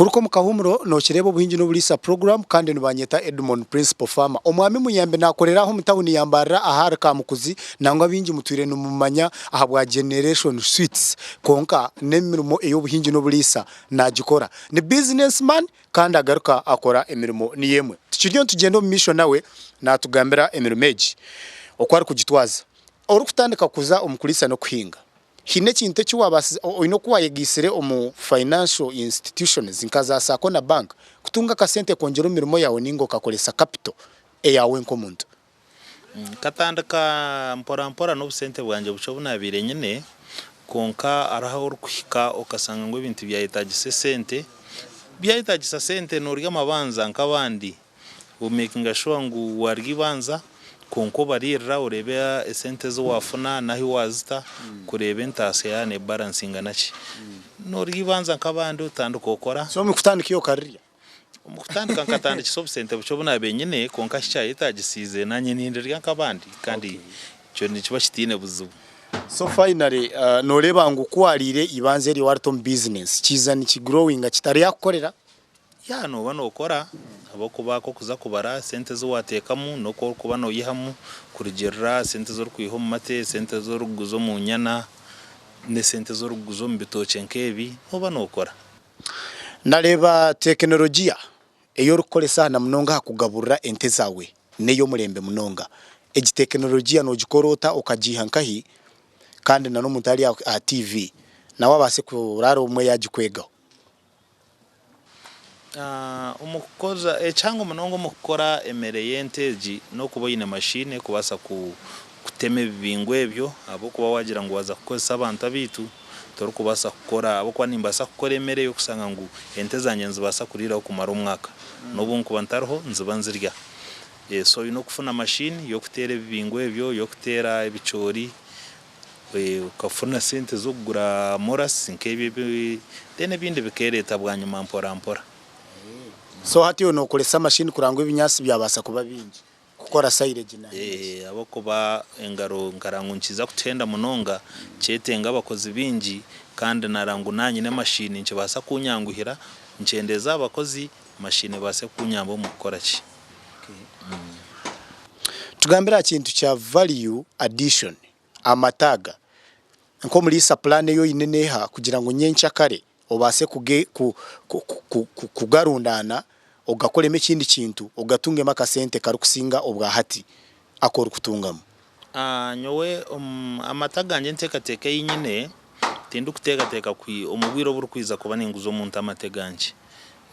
Kuruka omu kahuumuro nokireeba obuhingi n'oburiisa program kandi nibanyeta Edmond Principal Farmer. Omwami Muyambi nakorera aha omu tawuni ya Mbarara ahari Kamukuzi nangwa baingi mutwire nimumumanya ahabwa Generation Sweets kwonka n'emirimo ey'obuhingi n'oburiisa nagikora. Ni business man kandi agaruka akora emirimo niyo emwe. Tukiriyo nitugyenda omu maisho nawe natugambira emirimo egi oku arikugitwaza. Orikutandika kuza omu kuriisa n'okuhinga. Haine ekintu eki waabaasize, oine oku waayegaitsire omu financial institutions nka za sacco na bank kutunga akasente kwongyera omu mirimo yaawe nainga okakoresa capital eyaawe nk'omuntu? Nkatandika mpora mpora n'obusente bwangye bukye obu naabaire nyine, kwonka hariho ahu orikuhika okashanga ngu ebintu byayetaagisa esente. Byayetaagisa sente noorya amabanza nk'abandi. Omekinga shuwa ngu warya eibanza kwonka obariirira oreebe esente ezi wafuna n'ahi wazita kureeba entaasya yaaba nebaransinga naki. Norya eibanza nk'abandi otandika okora. So omu kutandika iwe okarirya? Omu kutandika nkatandikisa obusente bukye obu naabaire nyine kwonka shi kyayetagisiize naanye nindirya nk'abandi kandi ekyo nikiba kitaine buzibu. So finally noreeba ngu ku wariire eibanza eryo warita omu bizinesi kiiza niki growinga kita? Ryakukorera? Yaaba nooba nookora, ahabw'okuba ku orikuza kubara sente ezi waateekamu n'oku orikuba noihamu kurugiirira sente ezi orikwiha omu mate, sente ezi orikuguza omu nyana, n'esente ezi orikuguza omu bitookye nk'ebi, nooba nookora. Nareeba tekinologiya ei orikukoresa na munonga aha kugaburira ente zaawe n'ey'omurembe munonga. Egi tekinologiya noogikora ota okagiiha nkahi kandi na n'omuntu ari aha TV nawe abaase kuraara obumwe yaagikwegaho? Omu kukoza ekihango munonga omu kukora emere y'ente egi n'okuba oine mashini ekubaasa kutema ebibingo ebyo ahabw'okuba waagira ngu waaza kukozesa abantu abaitu torikubaasa kukora ahabw'okuba nimbaasa kukora emere ey'okushanga ngu ente zangye nizibaasa kuriiraho kumara omwaka n'obu nkuba ntariho niziba nizirya. So oine okufuna mashini y'okuteera ebibingo ebyo, y'okuteera ebicoori. Okafuna sente z'okugura morasi nk'ebyo ebi then ebindi bikeereeta bwanyima mpora mpora. So hati iwe nookoresa mashini kureba ngu ebinyaatsi byabaasa kuba bingi kukora silage na Eeh ahabw'okuba engaro nkareba ngu nikiija kutuhenda munonga kyetenga abakozi baingi kandi nareba ngu naanye n'emashini nikibaasa kunyanguhira nkyendeeze aha bakozi mashini ebaase kunyamba omu kukora ki. Tugambire aha kintu kya value addition, amata aga. Nk'omuriisa pulaani ei oine n'eha kugira ngu nyenkyakare obaase kugarundaana ogakoremu ekindi kintu ogatungemu akasente karikusinga obwa hati aku orikutungamu? Nyowe amata gangye enteekateeka ei nyine, tindikuteekateeka omu bwire oburikwija kuba ninguza omuntu amate gangye.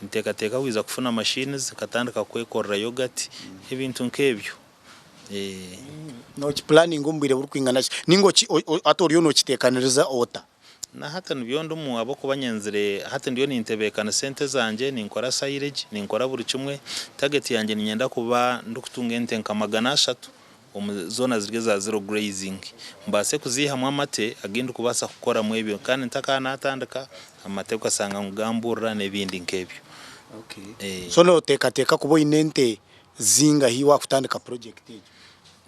Niteekateeka kwija kufuna machines nkatandika kwekorera yoghurt ebintu nk'ebyo. Nookipulaninga omu bwire burikwingana ki? Nainga hati oriyo nookiteekaniriza ota? Na hati nibyo ndimu ahabw'okuba nyenzire hati ndiyo nintebeekanisa ente zangye, ninkora silage, ninkora buri kimwe. Target yangye niinyenda kuba ndikutunga ente nka 300 omu zoona ziri eza zero grazing mbaase kuziihamu amate agu ndikubaasa kukoramu ebyo kandi ntakaaba naatandika amate okashanga ngu gamburira n'ebindi nk'ebyo. So nooteekateeka kuba oine ente zingahi waakutandika purojekiti egyo?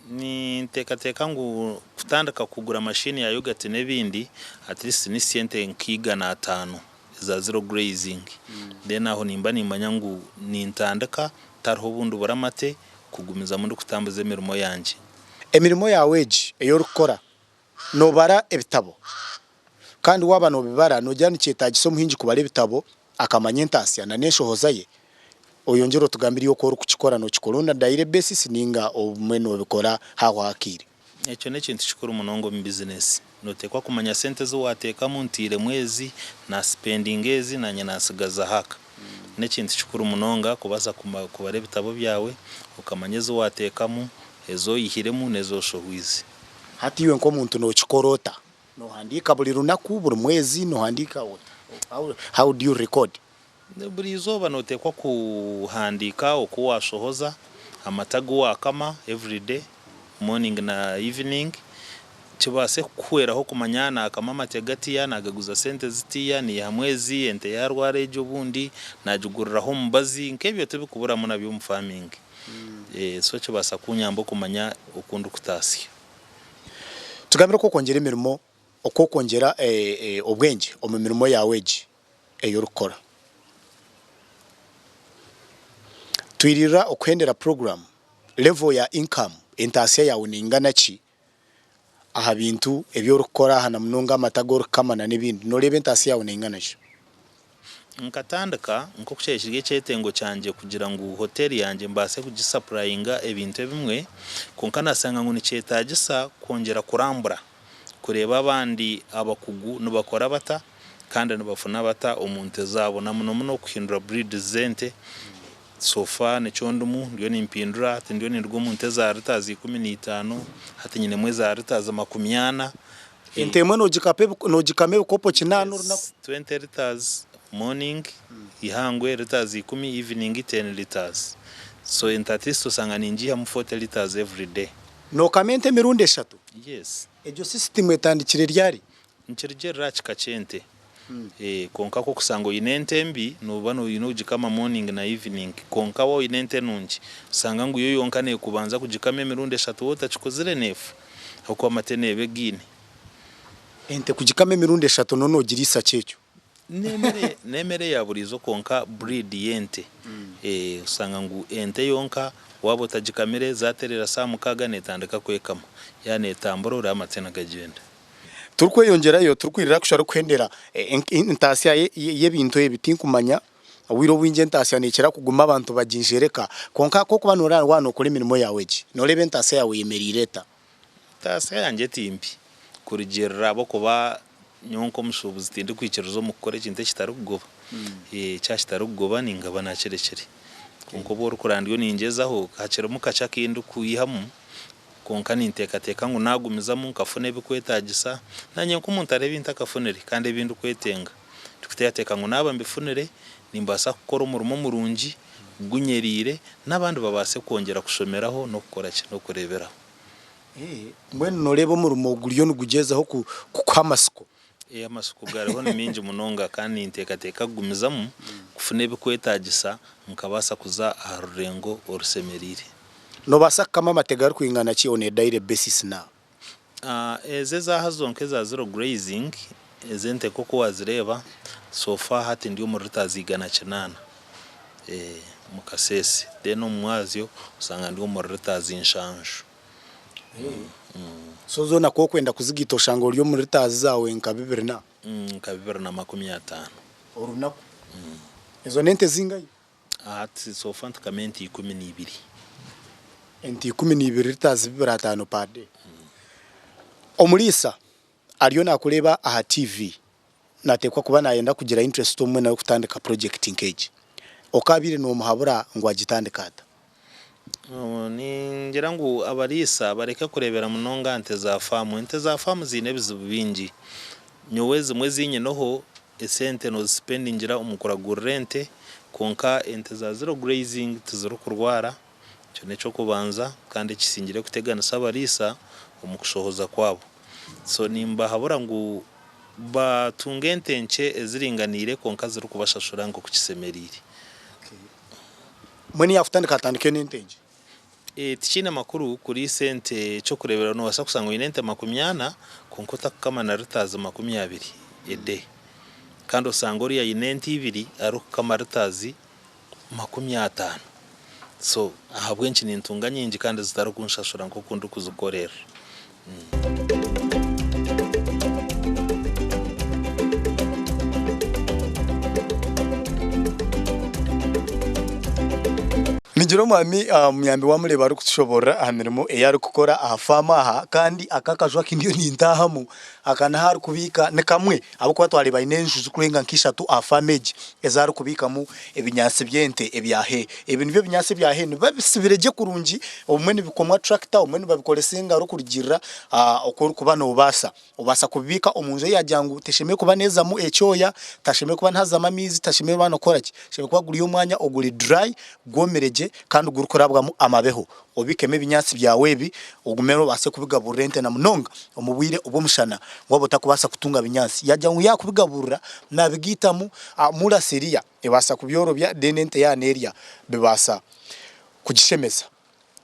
Ninteekateeka ngu kutandika kugura mashini ya yogati n'ebindi at least ni sente nka 500 eza zero grazing then aho nimba nimanya ngu nintandika tihariho obundi buramate kugumizamu ndikutambuza emirimo yangye. Emirimo yaawe egi ei orikukora noobara ebitabo? Kandi waaba noobibara noogira nikyetaagisa omuhingi kubara ebitabo akamanya entaasya n'enshohoza ye? Oyongyere otugambire iwe oku orikukikora, nookikora on a daily basis nainga obumwe noobikora haahwaho akaire? Ekyo n'ekintu kikuru munonga omu bizinesi. Nooteekwa kumanya sente ezi waateekamu, ntairemu ezi, naasipendinga ezi, naanye naatsigazaho aka. N'ekintu kikuru munonga kubaasa kubara ebitabo byawe, okamanya ezi waateekamu, ezi oyihiremu n'ezi oshohwize. Hati iwe nk'omuntu nookikora ota? Noohandiika buri runaku, buri mwezi, noohandiika ota? How do you record? Buri izooba nooteekwa kuhandiika oku waashohoza, amata agu waakama everyday, morning na evening, kibaase kukuhweraho kumanya naakama amate gatiya, naagaguza sente zitiya, naihamu ezi, ente yaarwara egi obundi naagiguriraho omubazi, nk'ebyo tibikuburamu nabyo omu farming. So kibaasa kunyamba okumanya oku ndikutaasya. Tugambire oku okwongyera emirimo, oku okwongyera obwengye omu mirimo yaawe egi. ei orikukora. Twirira okuhendera program, level ya income, entaasya yaawe neingana ki aha bintu ebi orikukora aha na munonga amata agu orikukama na n'ebindi. Nooreeba entaasya yaawe neingana ki? Nkatandika nk'oku kyabaire kiri ekyetengo kyangye kugira ngu hoteeri yangye mbaase kugisapurayinga ebintu ebimwe, kwonka naashanga ngu nikyetaagisa kwongyera kurambura kureeba abandi abakugu nibakora bata kandi nibafuna bata omu nte zaabo na muno muno kuhindura breeds z'ente. So far nikyo ndimu, ndiyo nimpindura hati ndiyo ninduga omu nte za litres 15 hati nyinemu eza litres 40. Ente emwe noogikama ebikopo kinaana orunaku? 20 litres morning, eihangwe litres ikumi, evening ten litres. So ente at least osanga ningiihamu 40 litres every day. Nookama ente emirundi eshatu? Yes. Egyo sisitimu etandikire ryari? Nikirugiirira aha kika ky'ente. Kwonka ku okusanga oine ente mbi, nooba oine kugikama morning na evening. Kwonka waaba oine ente nungi, oshanga ngu yo yonka neekubanza kugikama emirundi eshatu waaba otakikozire neefa ahabw'okuba amate neeba egaine. Ente kugikama emirundi eshatu noba noogiriisa ki ekyo? N'emere n'emere ya buriizo kwonka breed y'ente. Oshanga ngu ente yonka waaba otagikamire zaatereera saaha mukaaga neetandika kwekama. Yaaba neetambura oreeba amate nigagyenda. Turikweyongyerayo turikwirira kushusha arikuhendera entaasya y'ebintu ebi tinkumanya obwire obwingi entaasya neekira kuguma abantu baginjereka kwonka ku orikuba nooreeba waaba nookora emirimo yaawe gye nooreeba entaasya yaawe eyemereire eta? Entaasya yangye ti mbi kurugiirira ahabw'okuba nyowe nk'omushuubuzi tindikwikiriza omu kukora ekintu ekitarikugoba. Kyaba kitarikugoba ningaba naakirekire. Kwonka obu orikureeba ndiyo ningyezaho hakirimu kakye aku ndikwihamu Kwonka ninteekateeka ngu naagumizamu nkafuna ebirikwetaagisa, naanye nk'omuntu hariho ebi ntakafunire kandi ebi ndikwetenga. Ndikuteekateeka ngu naaba mbifunire, nimbaasa kukora omurimo murungi, gunyereire, n'abandi babaase kwongyera kushomeraho n'okukora ki? N'okureeberaho. Mbwenu nooreeba omurimo guriyo nigugyezaho kukuha amatsiko? Amatsiko gariho ni maingi munonga kandi ninteekateeka kugumizamu kufuna ebirikwetaagisa nkabaasa kuza aha rurengo orushemereire. Noobaasa kukama amate garikwingana ki on a daily basis now? Ezo ez'aha zonka eza zero grazing, ez'ente nk'oku waazireeba, so far hati ndi omu litres 108 omu kasheeshe then omu mwazyo oshanga ndi omu litres nshanju. So zoona ku okwenda kuzigaita oshanga ori omu litres zaawe nka bibiri na? Nka 250. Orunaku. Ezo n'ente zingahi? Hati so far ntukama ente 12. Ente 12 litres bibiri ataano per day. Omuriisa ariyo nakureeba aha TV nateekwa kuba nayenda kugira interest obumwe nawe kutandika project nk'egi. Okaabaire nomuhabura ngu agitandike ata? Ningira ngu abariisa bareke kureebera munonga aha nte za faamu. Ente za faamu ziine ebizibu bingi. Nyowe zimwe ezi nyineho, esente noozisipendingira omu kuragurira ente, kwonka ente za zero grazing tizirikurwara, ekyo n'eky'okubanza kandi ekisingire kuteganisa abariisa omu kushohoza kwabo. So nimbahabura ngu batunge ente nkye eziringaniire kwonka zirikubashashura nk'oku kishemereire. Mbwenu yaakutandika atandike n'ente nkye? Tikiine makuru kuriisa ente eky'okureeberaho noobaasa kushanga oine ente 40 kwonka otakukama na litres 20 a day kandi osanga oriya aine ente ibiri arikukama litres 50 so ahabw'enki nintunga nyingi kandi zitarikunshashura nk'oku ndikuzikorera. Ningira omwami Muyambi wamureeba arikutushoborora aha mirimo ei arikukora aha faamu aha kandi aka akaju aku ndiyo nintaahamu aka n'ahu arikubiika ni kamwe ahabw'okuba twareeba aine enju zirikurenga nka ishatu aha faamu egi ezi arikubiikamu ebinyaatsi by'ente ebya hay. Ebi nibyo binyaatsi ebya hay nibiba bisibire gye kurungi obumwe nibikomwa turakita obumwe nibabikoresa engaro kurugiirira oku orikuba noobaasa. Obaasa kubibiika omu nju eyagira ngu teshemereire kuba neezamu ekyoya, tashemereire kuba nihazamu amaizi, tashemereire kuba nokora ki, hashemereire kuba guri omwanya oguri dry, gwomire gye kandi gurikurabwamu amabeho. Obiikemu ebinyaatsi byawe ebi ogume obaase kubigaburira ente na munonga omu bwire obw'omushana waaba otarikubaasa kutunga binyaatsi. Yaagira ngu yaakubigaburira naabigaitamu murasiriya ebaasa kubyorobya then ente yaaba neerya bibaasa kugishemeza.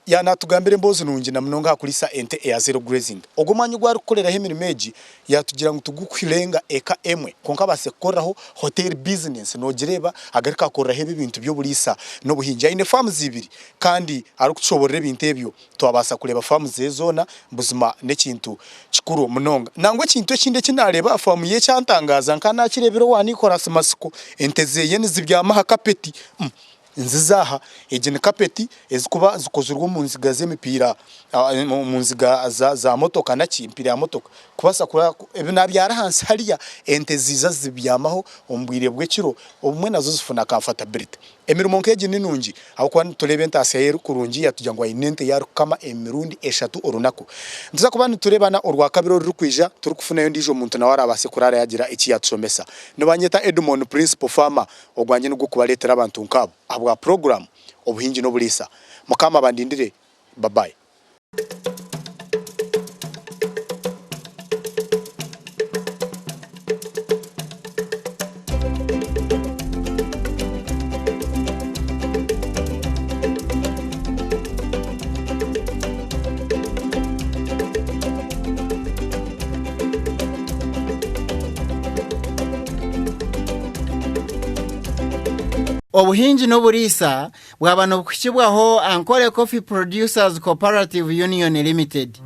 Yaanatugambira emboozi nungi na munonga aha kuriisa ente eya zero grazing. Ogwo omwanya ogu arikukoreraho emirimo egi yaatugira ngu tigukurenga eka emwe kwonka abaasire kukoreraho hotel business noogireeba agaruka akoreraho ebi ebintu by'oburiisa n'obuhingi. Aine farms ibiri kandi arikutushoboorora ebintu ebyo twabaasa kureeba farms ze zoona buzima n'ekintu kikuru munonga. Nangwa ekintu ekindi eki naareeba aha faamu ye ekyantangaaza nka naakireebire owa Nicholas Matsiko ente ze nizibyama aha kapeti. Nziza aha, egi ni kapeti ezikuba zikozirwe omu nziga z'emipiira, omu nziga za motoka naki emipiira ya motoka kubaasa kuba ebi nabyara ahansi hariya ente ziiza zibyamaho omu bwire bw'ekiro obumwe nazo zifuna comfortability. Emirimo nk'egi ni nungi ahabw'okuba nitureeba entaasya ye eri kurungi yatugira ngu aine ente ei arikukama emirundi eshatu orunaku. Nituza kuba nitureebana orwakabiri orurikwija turikufunayo ondiijo muntu nawe araabaase kuraara yaagira eki yaatushomesa. Nibanyeta Edmon Principal Farmer. Ogwangye nigw'okubareetera abantu nk'abo ahabwa puroguraamu Obuhingi n'Oburiisa. Mukama abandindire. Babayi. Obuhingi n'oburiisa bwaba nibukuhikibwaho Ankole Coffee Producers Cooperative Union Limited.